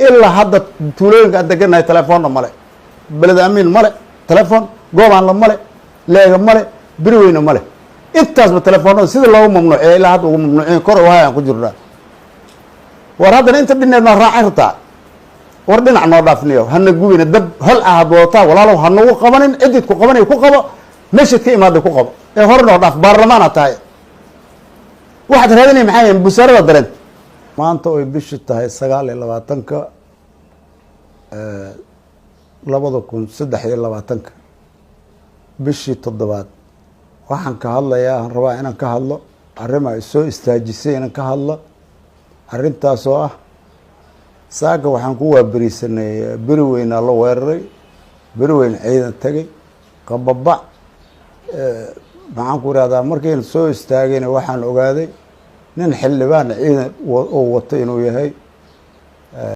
Ilaa hadda tuulooyinka aan degannahay telefoonna male, Beled Amiin male telefoon, Goobaanla male, Leega male, Beriweyne male. Intaasba telefoonada sida loogu mamnuuciya ilaa hadda ugu mamnuuciyen kor wahay aan ku jirnaa. War haddana inta dhineed maa raacin rabtaa? War dhinac noo dhaafniyo, hana gubina. Dab hol ah had wadataa, walaalow, ha nagu qabanin. Ciddid ku qabanay ku qabo, meeshaad ka imaaday ku qabo, ee hore noo dhaaf. Baarlamaana tahay, waxaad raadinaya maxaa yahay? Busaarada dareent. Maanta oy bishu tahay 29-ka 2023-ka, bishii toddobaad, waxaan ka hadlayaa, aan rabaa inaan ka hadlo arrima ay soo istaajisay inaan ka hadlo. Arrintaas oo ah, saaka waxaan ku waaberisanay Beri Weynaa la weeraray, Beri Weyn ciidan tegay qababac. Maxaan ku ihahdaa, markiin soo istaagayna waxaan ogaaday nin xildhibaan ciidan oo wato inuu yahay.